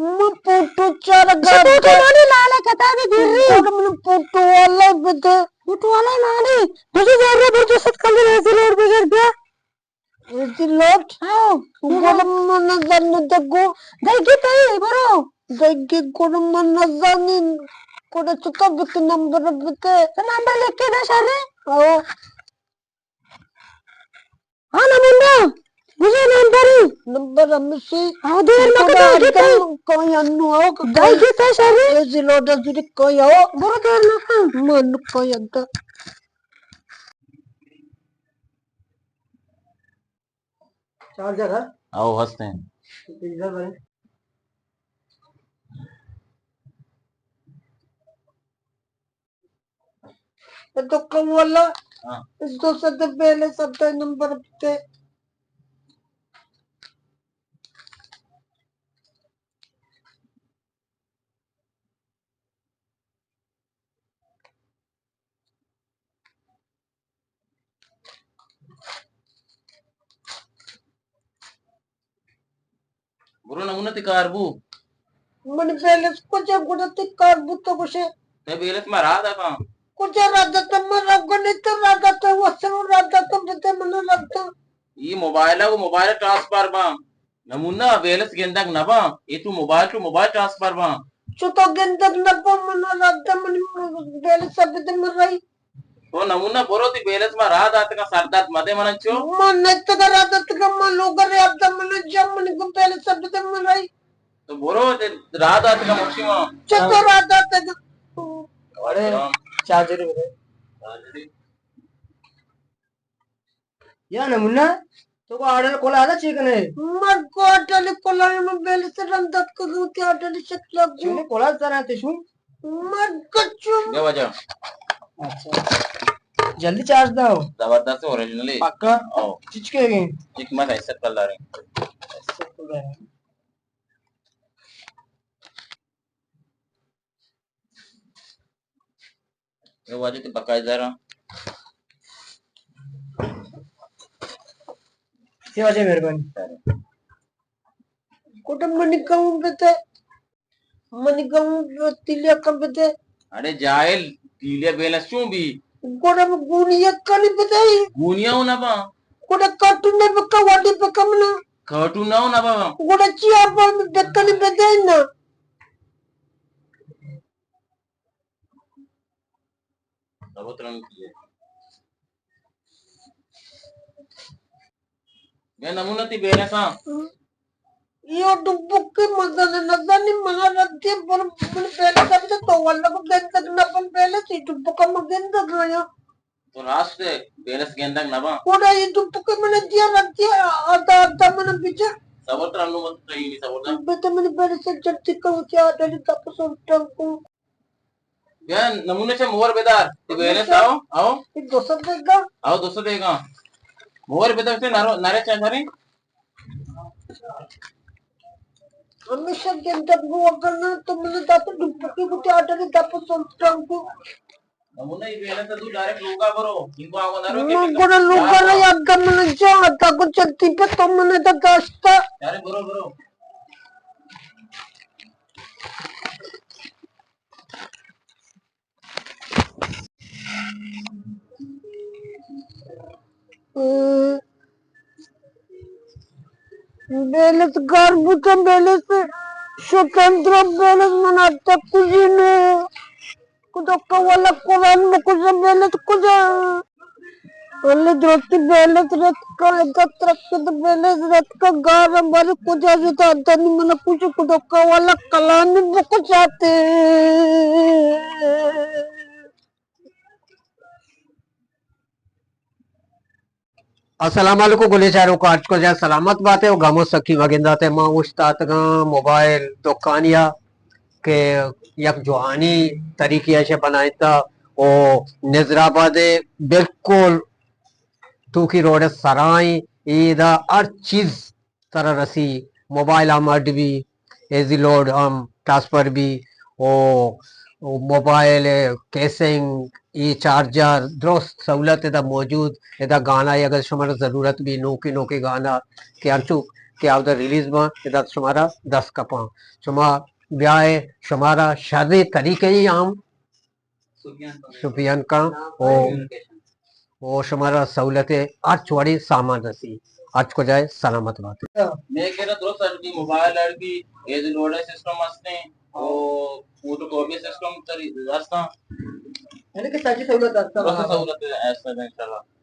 من فوٹو چارگا۔ فوٹو مانی لالا کتابی دیری۔ من فوٹو والا بدے۔ فوٹو والا مانی۔ بجے زیادہ برجو ست کل ریزی لوڑ بگر بیا۔ ریزی لوٹ؟ ہاں۔ گڑا من زن دگو۔ دگی تئی برو۔ دگی گڑا من زنی۔ گڑا چطور بت نمبر بت؟ تو نمبر لکھ کے دا شر۔ او۔ ہاں نمونہ۔ مجھے نمبر۔ نمبر ہمشی۔ ہاں دیر مکو۔ دگی تئی۔ کوئی انو آؤ۔ دگی تئی شر۔ ریزی لوٹ زوری کوئی آؤ۔ برو دیر مکو۔ من کوئی انتا۔ چارجر ہے؟ او ہست ہیں۔ ادھر بھائی۔ تو کم والا۔ ہاں۔ دو سد بیلے سب نمبر تے۔ برو نمونہ تی کار بو۔ من بیلنس کجا گڑا تی کار بو تو گوشے۔ تے بیلنس ما را داتاں۔ کجا را داتاں؟ من روگا نہیں تو را داتاں، وسرو را داتاں، بدے من را داتاں۔ ای موبائل ہے، وہ موبائل ٹرانسفر باں۔ نمونہ بیلنس گندگ نہ باں۔ اے تو موبائل تو موبائل ٹرانسفر باں۔ چو تو گندگ نہ باں، من را داتاں، من بیلنس بدے من رہی۔ تو نمونہ برو، تی بیلنس ما را داتگا، سردرد مدے من انچو۔ من نتگا را داتگا، من لوگا رے ابدا من جم من گو بیلنس بدے من رہی۔ تو برو، تی را داتگا مکشی ما۔ چطور را داتگا؟ اڑے، چارجر بدے۔ یا نمونہ، تو کو آرڈر کھولا تھا چیک نہیں؟ من کو آرڈر کھولا ہے، من بیلنس رند داتگا، تی آرڈر شکل لگو۔ چونے کھولا سر آتے شو؟ مگچو۔ بے وجہ۔ اچھا۔ جلدی چارج داؤ۔ زبردست اوریجنلی۔ پکا؟ او۔ چچ کے گئے؟ چچ مت ایسا کر لا رہے۔ ایسا کر لا رہے۔ اے واجہ تے بقاعدہ را۔ اے واجہ مہربانی۔ کٹم منی کم بتے۔ منی گم تیلیا کم بتے۔ اڑے جاہل، تیلیا بیلنس چون بی؟ گوڑا گونیا کنی بتے۔ گونیا ہو نہ با۔ گوڑا کارٹون نے بکا، واڈی بکا منا۔ کارٹون نہ ہو نہ با۔ گوڑا چی آپ بکنی بتے نا۔ بے نمونہ تی بیلنس ہاں۔ یو ڈبکی مزن نزانی منا ردی بر من بیلنس ابھی تو واللہ کو گندگ نہ بن بیلنس ای ڈبکا من گندگ رہا۔ تو راست ہے، بیلنس گندگ نہ با۔ کوڑا ای ڈبکی من دیا ردی آتا آتا من بچا۔ صبر تر انو مت کہیں نہیں صبر تر۔ بتا من بیلنس جلدی کو کیا ڈلی تپ سوٹا کو۔ بیا نمونہ چہ مور بدار۔ تی بیلنس آؤ، آؤ۔ ای دو سد دیگا۔ آؤ، دو سد دیگا۔ مور بدار تے نرو، نرے چا کریں۔ ہمیشہ گندگ بو اگر نہ تو من دات ڈبکی بوتے آڈر دپ سنتران کو۔ نمونہ ای بیلنس تو ڈائریکٹ لوگا برو۔ انگو آگو نرو کہ من گڑا لوگا نہ یاد من جا تا کو چلتی پہ تو من دا داشتا۔ ارے برو، برو۔ بیلس گار بوتن، بیلس شتن درو، بیلس من اتک کجی نو۔ کدوکا والا قرآن بکجا بیلس کجا۔ واللہ درستی بیلس رتکا، ادا ترکت بیلس رتکا، گارا باری کجا جتا دنی من کجا کدوکا والا کلامی بکجاتے۔ السلام علیکم گلیں چاروکاں، ہرچ کجا سلامت باتے و گم و سکی مگنداتے۔ ما اوشتاتگاں موبائل دکانیا کہ یک جوانی طریقے اش بنائینتا و نظر آباد بالکل توکی روڈ سرائیں، ایدا ہر چیز ترا رسی، موبائل ہم اڈ بی، ایزی لوڈ ہم ٹرانسفر بی، او، او موبائل کیسنگ، ای چارجر، درست سہولت ادا موجود۔ ادا گانا اگر شمارا ضرورت بی، نوکی نوکی گانا کہ ہنچو کہ آودا ریلیز باں، ادا شمارا دست کپاں۔ شما بیائے، شمارا شریں طریقہ ای ہم سپین کن و، و شمارا سہولت ہرچ وڑیں سامان رسی، ہرچ کجائے سلامت بات۔ میرے کرا درست ہر کی موبائل ہر کی ایج لوڈر سسٹم ہستیں، او فوٹو کاپی سسٹم تری ہستاں۔ یعنی کہ ساری سہولت ہستاں۔ درست سہولت ہستاں انشاءاللہ۔